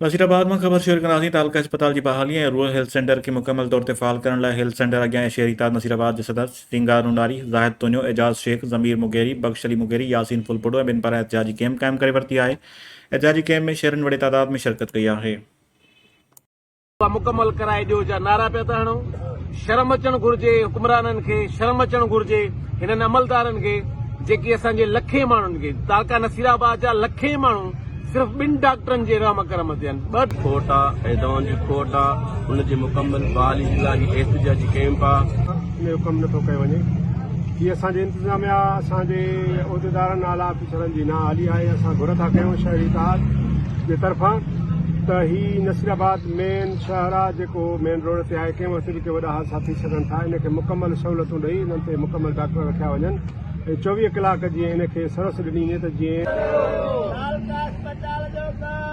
نصيرآباد مان خبر شيئر ڪنداسين تعلقه اسپتال جي بحالي ۽ رورل هيلٿ سينٽر کي مڪمل طور تي فعال ڪرڻ لاء هيلٿ سينٽر اڳيان شهري اتحاد نصيرآباد جي صدر سينگار نوناري، زاهد تونيو، اعجاز شيخ، ضمير مغيري، بخش علي مغيري، ياسين ڦلپوٽو ۽ ٻين پاران احتجاجي ڪئمپ قائم ڪري ورتي آهي. احتجاجي ڪئمپ ۾ شهرين وڏي تعداد ۾ شرڪت ڪئي آهي. مڪمل ڪرائي ڏيو جا نعرا پيا ٿا هڻو شرم اچڻ گهرجي حڪمرانن کي شرم اچڻ گهرجي هنن عملدارن کي جيڪي اسان جي لکين ماڻهن کي تعلقه نصير آباد جا لکين ماڻهو صرف ٻن ڊاڪٽرن جي رحم ڪرم تي آهن ٻه کوٽ آ ۽ دوائن جي کوٽ آ ان جي مڪمل بحالي جي لاء هي احتجاجي ڪئمپ آ. ان جو ڪم نٿو ڪيو وڃي هي اسان جي انتظاميا اسان جي عهديدارن اعليٰ آفيسرن جي نااهلي آهي اسان گهر ٿا ڪيون شهري اتحاد جي طرفان ته هي نصير آباد مين شهر آ جيڪو مين روڊ تي آهي ڪنهن وقت به ڪي وڏا حادثا ٿي سگهن ٿا ان کي مڪمل سهولتون ڏئي انهن تي مڪمل ڊاڪٽر رکيا وڃن ۽ 24 ڪلاڪ جيئن ان کي سروس ڏني وڃي ته جيئن تعلقه اسپتال جو ڪم.